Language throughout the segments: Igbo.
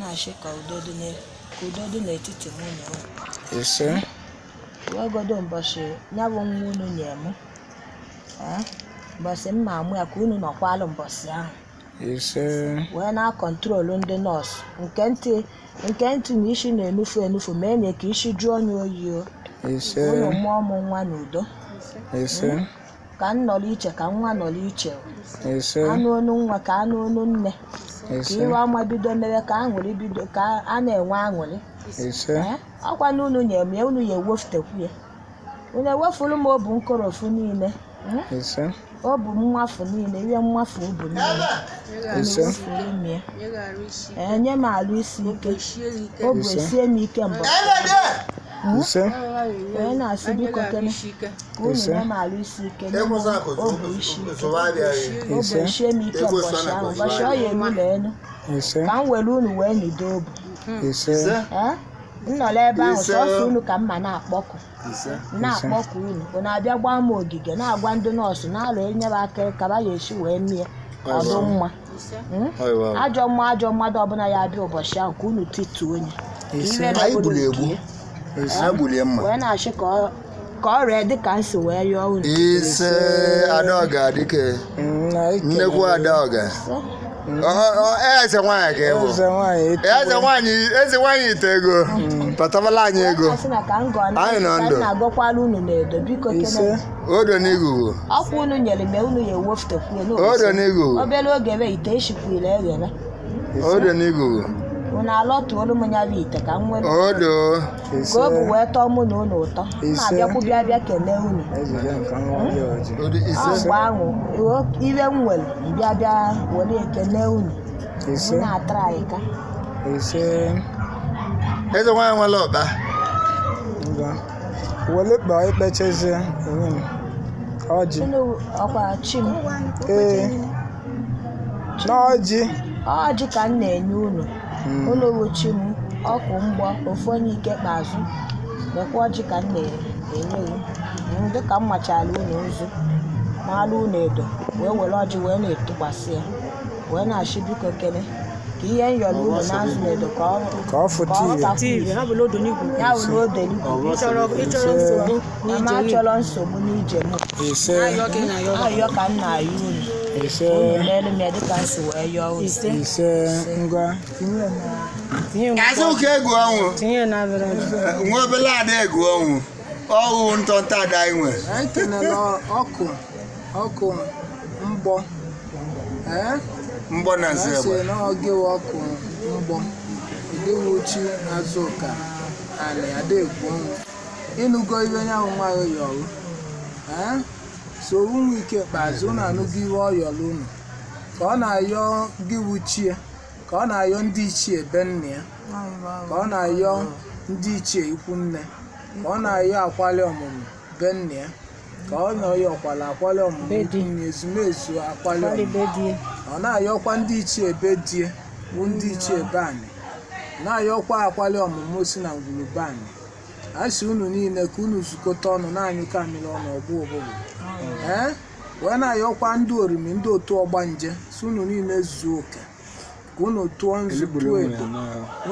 Na-achị ka udo dị ka udo dị n'etiti mụ na unu. Ise. Wegodo mbọchị ya bụ nwa unu nye mụ. Ee, mbọchị m ma amụ ya ka unu nọkwalụ mbọchị ahụ. Ise. Wee na-akọntrolu ndị nọọsụ nke ntị na isi na-enufu enufu ma enye ka isi jụọ onye oyi o. Ise. Unu mụọ mụ nwa n'udo. Ise. Ka m nọrọ iche ka nwa nọrọ iche. Ise. Anụ onu nwa ka anụ onu nne. Ka Ise. iwe ọma bido mere ka aṅụrị bido ka a na-enwe aṅụrị. Ise. Ee, ọkwa na unu nyere m ya unu ya ewefutekwu ya. Unu ewefuru m obu nkorofu niile. Ise. Obu mmafu niile, ihe mmafu obu niile. Unu Ise. ewefuru m ya. Ee, nye m alụ isi ike. Obu Ise. esie m ike mbọ. Ise. Wee na-asị biko kene ka unu Ise. nye m alụ isi ike, nye m obu isi ike. Obu Ise. esie m ike mbọchị ahụ, mbọchị ọ ya erula elu. Ise. Ka m were unu wee nyido obu. Ise. Ee, m nọrọ ebe ahụ Ise. sọsọ unu ka mma na-akpọku. Na-akpọku unu, unu abịa gbaa m ogige na-agwa ndị nọọsụ na-alụ enyere aka ka ba ya esi wee mie ọdụ mma. Ajọ mma ajọ mmadụ ọbụla ya abịa ụbọchị ahụ ka unu tituo onye. Ka Ise. iwe Anyị bụrụ gburu egbu. nke Ise. Anyị gbulie mma. wee na-achị ka ọ ree dịka m si wee yọọ unu. Ise Adaọga dike. Na ikele. Nnekwu Adaọga. Eze nwaanyị ka ị bụ. Eze nwaanyị etuwe. Eze nwaanyị ite ego. Patabala anyị ego. Asị na ka m gọọ na Anyị nọ ka m ndụ. na-agọkwala unu n'edo biko Ise. kene. Odo n'igugu. Ọkwa unu nyere m unu ya ewefutekwu Odo n'obosi. n'igugu. Obere oge wee ite eshikwuru eghele. Odo n'igugu. Unu alọtuolu m ya bụ ite ka m nwere Odo. Ise. ka obu wee tọọ mụ na unu ụtọ. M Ise. na-abịakwu bịa bịa kelee unu. Ejije nke nwa ọjọọ ọjị. Odo Ọ ise. mgbe ahụ iwe m nwere mbịa bịa were ekele unu. Ise. Unu atara anyị ka. Ise. Eze nwaanyị nwere ọkpa. Ngwa. Wele kpọọ ikpechezie enwe m. Ọjị. Unu ọkwa chi m. Ee. N'ọjị. Ọjị ka m na-enye unu. Unu bụ chi m, ọkụ mgbọ, ofu onye ike kpeazụ. Lekwa ọjị ka m na-enye unu. Dịka m machara unu nzu, mara unu edo, wee were ọjị wee na-etụkwasị ya. Wee na-achị biko kene ka ihe m yọrọ unu na nzu na edo ka ọ Ka ọ fụta ire. fụta Ya bụ lodo n'igwe. Ya bụ n'odo n'igwe. Ịchọrọ nsogbu Ama n'ije gị. achọrọ nsogbu n'ije m. Ise. Ayọ ka m na-ayọ unu. Ise. Unu meelu m ya dịka m si wee yọọ unu. Ise. Ise. Ngwa. Tinye Azụ ka egwu ọnwụ. tinye na abịara. Nwa obele ada egwu ọnwụ. Ọwụ ntọntọ ada anyị nwe. Anyị kenere ọkụ ọkụ mgbọ. Ee? Mgbọ na nsị Asị egbe. na ọ gịwa ọkụ mgbọ. Ịdịwuchi Azụka anị ada ekwu ọnwụ. Ịnụgo iwe ya bụ nwaanyị yọrọ. Ee? So ụmụ ike kpeazụ unu anụgo iwe ọ yọrọ unu. Ka ọ na-ayọ gị wuchie, ka ọ na-ayọ ndị ichie be nna ya, ka ọ na-ayọ ndị ichie ikwu nne, ka ọ na-ayọ akwali ọmụmụ be nna ya, ka ọ na-ayọ ọkwala akwali ọmụmụ Be di. ikwu nne, ezumezu akwali ọmụmụ. Be di. Ọ na-ayọkwa ndị ichie be die bụ ndị ichie be anị, na-ayọkwa akwali ọmụmụ si na ngwuru be anị. A sị unu niile ka unu zukọta ọnụ na-anyụkọ amịrị ọnụ ọgbụ ụbụbụ. Ee, wee na-ayọkwa ndị orimi ndị otu ọgbanje si unu niile zuo oke ka unu tụọ nzu tụọ edo.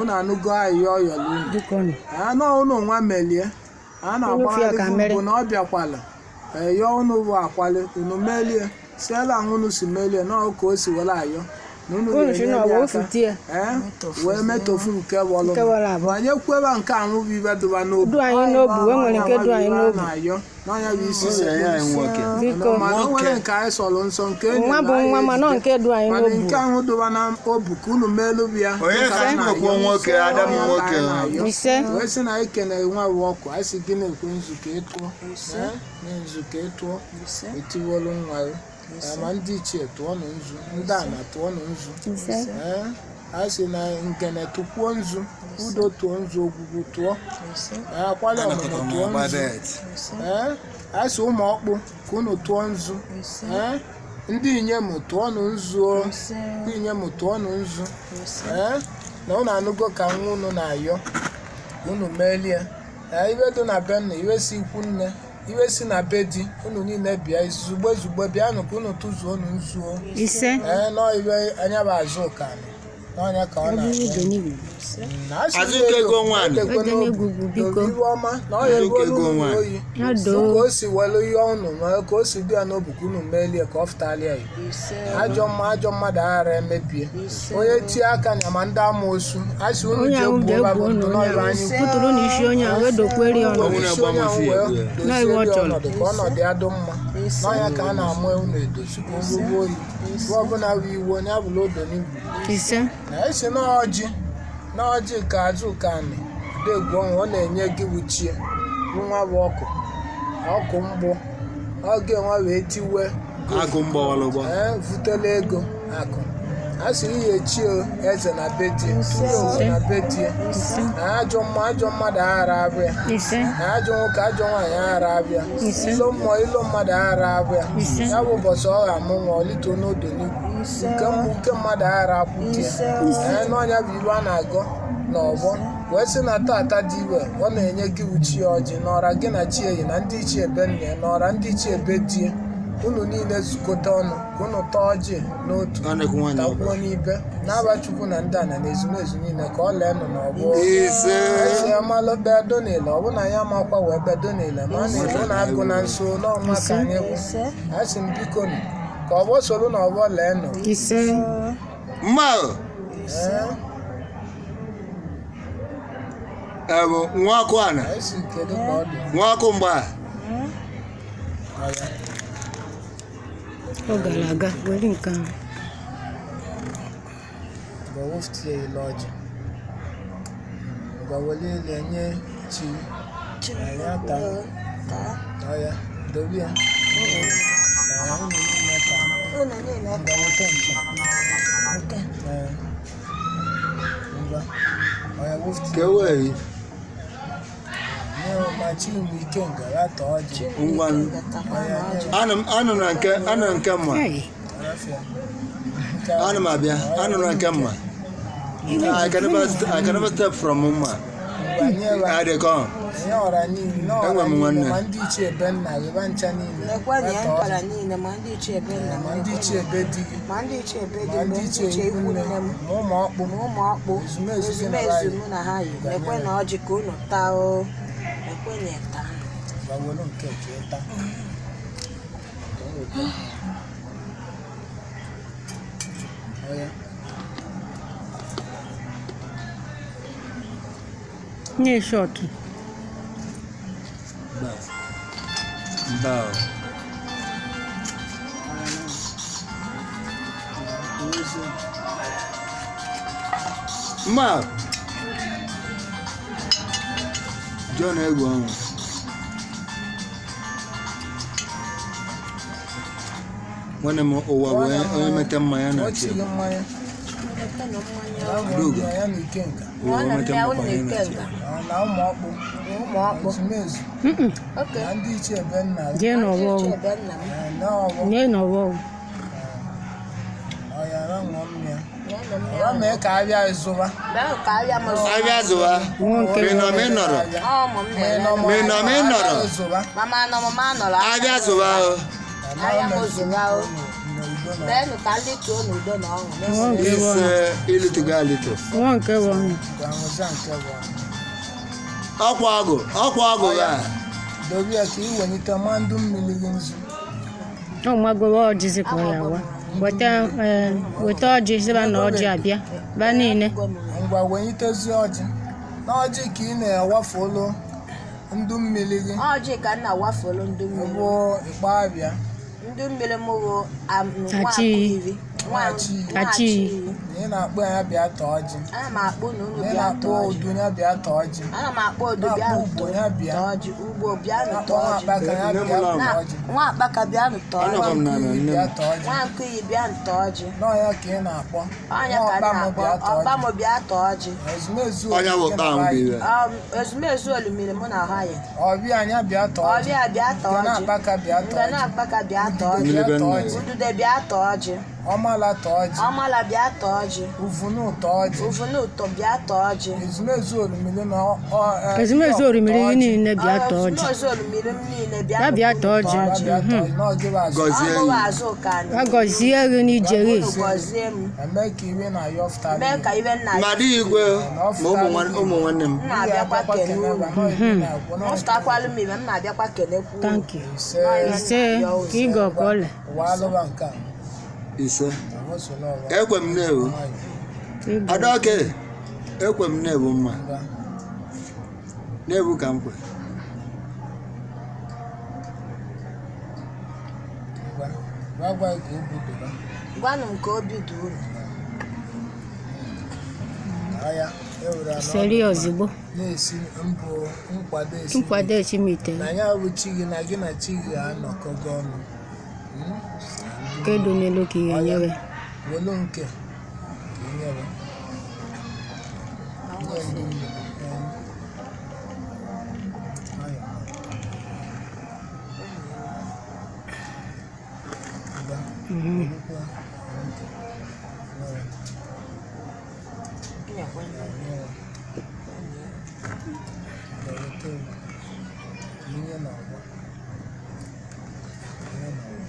Unu anụgo ayọ ọyọrọ unu. Biko nụ. Anụ unu nwa melie a Unu fịa ka na-agbagharị mere. bụ na ọ bịakwala eyọ unu bụ akwali unu melie siela ahụ unu si melie na ọ ka o si were ayọ na unu Unu si na ga-enyere ọ ya bụ aka. ofu tie. Ee, wee metofu nke wọlụ Nke wọlụ abụọ. ma nyekweba nke ahụ bụ ibe dụba n'obi. Du anyị n'obu, e nwere nke du anyị n'obu. na-ayọ n'ọnya bụ isi Onye anyị nwoke. Biko. mana o nwere nke anyị sọrọ nsọ nke enyi Nwa na bụ anyị nwa mana ejide. nke du anyị Mana n'obu. nke ahụ dụba na obu ka unu meelu ya. Onye ka Dịka m kwuo nwoke, ada m Onye ka nwoke. anyị na-ayọ. Ise. Wee sị na anyị kenere nwa bụ ọkụ anyị sị gị na-ekwe nzukọ ịtụọ. Ee, na nzukọ ịtụọ etiwolu nwa gị. Ee, ma ndị ichie tụọnụ nzu, ndị ana tụọnụ nzu. Ise. Ee, a sị na ngene tụkwuo nzu, udo tụọ nzu, ogwugwu tụọ. Ee, akwali ọmụmụ tụọ nzu. Ee, a sị ụmụ ọkpụ ka unu tụọ nzu. Ee, ndị inyem tụọnụ nzu o. Ndị inyem tụọnụ nzu. Ee, na unu anụgo ka nwa unu na-ayọ unu melie. Ee, iwe dị na be nna, iwe si ikwu nne, iwe si na be di unu niile bịa izugbe zugbe bịanụ ka unu tụzuo unu nzuo. Ise. Ee, nọ iwe anya bụ azụ ụkanị. N'ọnya ka ọ na-abịa. Na asị Azụka na ego nwaanyị. edekwe n'obu, Biko. n'obi iwe ọma, na ọ ya Azụka eruolu ego unu nwaanyị. oyi. Ya Ka doo. o si welu ihe ọnụ ma ka o si dị ya n'obu ka unu melie ka ọ fụtalịa ya. Ise. Ajọ mma ajọ mmadụ aghara emebie. Ise. Onye tie aka na ma ndị amoosu asị unu Onye jee ahụ gbuo ga-egbu babụ unu, ndụ onye n'ọrụ ahụ anyị pụtụrụ na isi onye ahụ edokweri ọnụ. Onye na-agba amasị ya egbu ya. Na iwe ọ chọrọ. Ọnọdụ ka ọnọdụ ya dị mma n'ọnya ka a na-amụ unu edozi ka ogbogbo oyi mgbe ọbụla bụ iwu onye abụla odo n'igwu Ise. na esi n'ọjị n'ọjị ka azụ ka anị degwu ọnwụ ọ na-enye gị wuchie nwa bụ ọkụ ọkụ mgbụ oge nwa wee tiwe Agụ mgbawara ụgbọ. ee vutela ego akụ a sị ihe chie eze na bedie eze na bedie na ajọ mma ajọ mmadụ aghara abịa Ise. na ajọ nwoke ajọ nwaanyị aghara abịa Ise. ilo mmụọ ilo mmadụ aghara abịa Ise. ya bụ ụbọchị ọ ga-amụ nwa ọlito n'odo n'igwu nke mbụ nke mmadụ aghara akwụtie Ise. ee n'ọnya bụ ilu a na-agọ n'ọgbọ wee sị na tata dị iwe ọ na-enye gị uchi ọjị n'ọra gị na chi eyi na ndị ichie be nna ya n'ọra ndị ichie be die unu niile zukọta ọnụ ka unu taa ọjị n'otu Ọ na-ekwu nwaanyị takwuo ọbụla. n'ibe n'aba Chukwu na ndị ana na ezumezu niile ka ọ lee nụ n'ọgbọ Ise. esi amalụ bedonile ọ bụ na ya amakwa wee bedonile ma a na-ekwu na agụ na nso n'ọnwa ka anyị bụ Ise. a sị m biko nụ ka ọgbọ soro na ọgbọ lee nụ Ise. Mma o, Ee, bụ nwa ọkụ ana, anyị si kedu ka ọ dị nwa ọkụ mgba. Ọ ya. Ọ gara aga were nke ahụ. Ngwa woftie ile ọjị ngwa wele ile nye chi ya taa. Taa. Ọ ya dobe ya na unu niile taa. Unu niile Ngwa weta nke nke. Ee. Ngwa ọ ya woftie Ka e wee nye ma chi ụmụ ikenga ya taa ọjị. Ngwa nụ. Takwa na ọjị. Anọ m na nke anọ nke mma. Hey. Arafia. Anọ m abịa. Anọ na nke mma. I can never step from mma. Ngwa nye wa I dey come. nye ọra niile na ọra Enwe m niile nwanne. ma ndị ichie be nna gị ba ncha niile Lekwa na ya ya taa ọjị. mkpara niile ma ndị ichie be nna m. Ma ndị ichie be di gị Ma ndị ichie be di ma m, ndị ndị ichie ichie ikwu ikwu nne nne m. ma ụmụ ọkpụ Ma ụmụ ọkpụ. Ezumezu gị na Ezumezu ha yi. mụ na ha yi. Lekwe na ọjị ka unu taa o. Lekwe na ya taa. Ngwa welu nke ka ị taa. Ọ ya. Nye shọtụ. Mba. Mba o. Mma. John egwu ọnwụ. Nwanne m ụwa bụ onye onye mete mmanya na Ọ chi. chiri mmanya Lekwe na mmanya. Ya ṅụọ Adogo. mmanya ya na ikenga Ụwa Ọ na mete mmịa mmanya unu na chi. ikenga. Ọ na ụmụ ọkpụ Ụmụ ọkpụ. ezumezu Mm-mm. Oke. na ndị ichie be nna gị Jee Ndị n'ọgbọ ọgwụ. ichie be nna m. Ee, na ọgbọ Jee n'ọgbọ ọgwụ. Ọ ya ra ṅụọ mmanya Nyenụ mmịa Ọ unu. mee ka abịa zụba Bịanụ ka abịa m zụọ. Abịa zụwa. Nwa nke Ma ị nọ ma ị nọrọ. Ọ ụmụ m Ma ị na-ele. nọ Ma ị nọ ma ị nọrọ. zụba Mama nọ m ma nọrọ. Abịa zụwa o. Abịa m zụwa o. Bịanụ ka ndị tụọ n'udo na ọṅụ. Nwa nke bụ ọnụ. Ise ilitugo alitu. Nwa nke bụ ọnụ. Gwa nke bụ ọnụ. Ọkwa ọgụ ọkwa ọgụ ga. Dobe ya ka ị welite ma ndụ mmiri gị nzu Ọ magoro ọjị ka ọ ya wa. Weta ee, weta ọjị sịba na ọjị abịa. Ba niile. ngwa welitezi ọjị na ọjị ka ị na-awafu olu ndụ mmiri gị Ọjị ka nna wafelu ndụ mmiri. bụ ịkpa abịa Ndụ mmiri m wụ Achị. Nwachi. Achị. na ị na-akpọ ya bịa taa ọjị Ana m akpụ na unu na ị bịa na-akpọ tọọ ọjị. udu ya bịa taa ọjị Ana m akpọ odu bịa na-akpọ ugbo ya bịa tọọ ọjị. Ugbo bịa nụ na-akpọ tọọ nwa ọjị. akpaka ya Nne m bịa lọrọ. taa ọjị Nwa akpaka bịa nụ tọọ Anọ ọjị. m na na nne m. bịa taa ọjị Nwa nkụyi bịa nụ tọọ ọjị. n'ọya ka ị na-akpọ Ọnya nwa ka ọkpa nna m akpọ. bịa taa Ọkpa ọjị m bịa tọọ ọjị. ezumezu Ọnya bụ okike kpa na ahụ bụ anyị. iwe. Ezumezu olumiri mụ na ha yi. Ọbịa anya bịa taa ọjị Ọbịa bịa tọọ nke ọjị. na-akpaka bịa taa Nga ọjị na-akpaka bịa tọọ ọjị. Mmiri be bịa taa nna ya. ọjị Udude bịa tọọ ọjị. Ọmala tọọ ọjị. Ọmala bịa tọọ ọjị. Uvunu tọọ ọjị. Uvunu ụtọ bịa tọọ ọjị. Ezumezu orimiri na Ezumezu orimiri niile bịa tọọ ọjị. Ezumezu orimiri m niile bịa Ya bịa tọọ ọjị. Bịa tọọ ọjị. Na ọ gị bụ azụ. Gọzie Ọ bụ gị. azụ ka anyị. A gọzie gị n'ije gị. Unu gọzie m. Eme ka iwe na-ayọ fụtara Mee ka ibe nna Ma dị igwe ma ụmụ nwanne m. m na-abịakwa kene unu. M fụtakwalụ m ibe m na-abịakwa kenekwu unu. Thank you. Ise. Ise ka ị gọkọ ọla. Ụwa alụba nke a. Ise. Ụwa so n'ọwa. Ekwe m na-ewu. Ịgọ. Adaoke, ekwe m na-ewu mma. Ngwa. Na-ewu ka m kwe. Ngwa. Gwa gwa ka obi dị ba. Gwanụ m ka obi dị unu. Aya, ewere anọ. Seri ozugbo. Na-esi mbụ nkwado esi. Nkwado echimite. Na ya bụ chi gị na gị na chi gị anọkọgo ọnụ. Kedu n'elu ka ị ga-enyewe. Welu nke ka ị nyere. Nye ndị mmiri. Nwayọ. Ngwa. Welukwa nke. Nyere. Nyere. Ngwa, weta ego. Ka inye n'ọgbọ. Inye n'ọgbọ.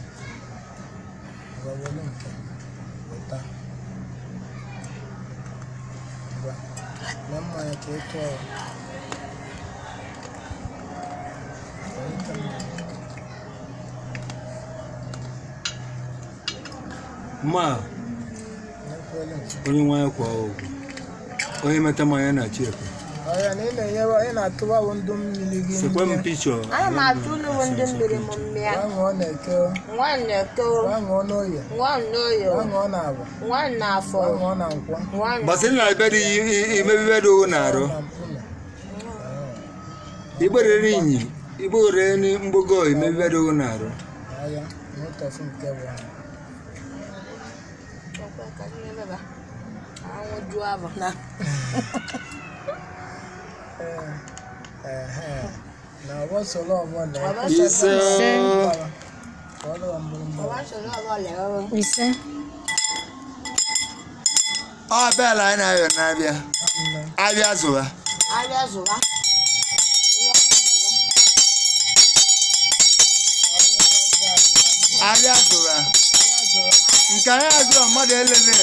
Ngwa, welu nke. Weta. Ngwa. Mee mmanya ka ị tụọ ya. Weta mmanya. Ma Nyekwelu nke. onye nwa ya kwa ọgwụ. Onye meta mmanya na chi ekwe. Ọya na ị na-enyewa ị na-atụwa bụ ndụ mmiri gị Sekwe m mmiri. pichọ. Ana m atụ unu bụ ndị mmiri m mmịa. Gwa ṅụọ na-eke, Nwa na-eke, gwa ṅụọ n'oye, nwa n'oyo, gwa ṅụọ n'agwa, nwa n'afọ, gwa ṅụọ na nkwọ, nwa na Gbasị na ebe dị imebibe dị owu na-arụ. na mkpume. Igberere inyi, igberere ni mgbogo imebibe dị owu na-arụ. Ọya, nwetọfụ nke bụ ahụ. Anwụ juo abụ na Ee, ehe. Na ọgbọ soro ọgbọ na Ise. Ka ọ lụwa mgbụrụ mgbụrụ. ọwa soro ọbọ lere Ise. Ọ bịala anyị na-ayọ na-abịa. Nne. Abịa zụwa. abịa zụwa. Abịa zụwa. Nke anyị azụrụ mmadụ elele.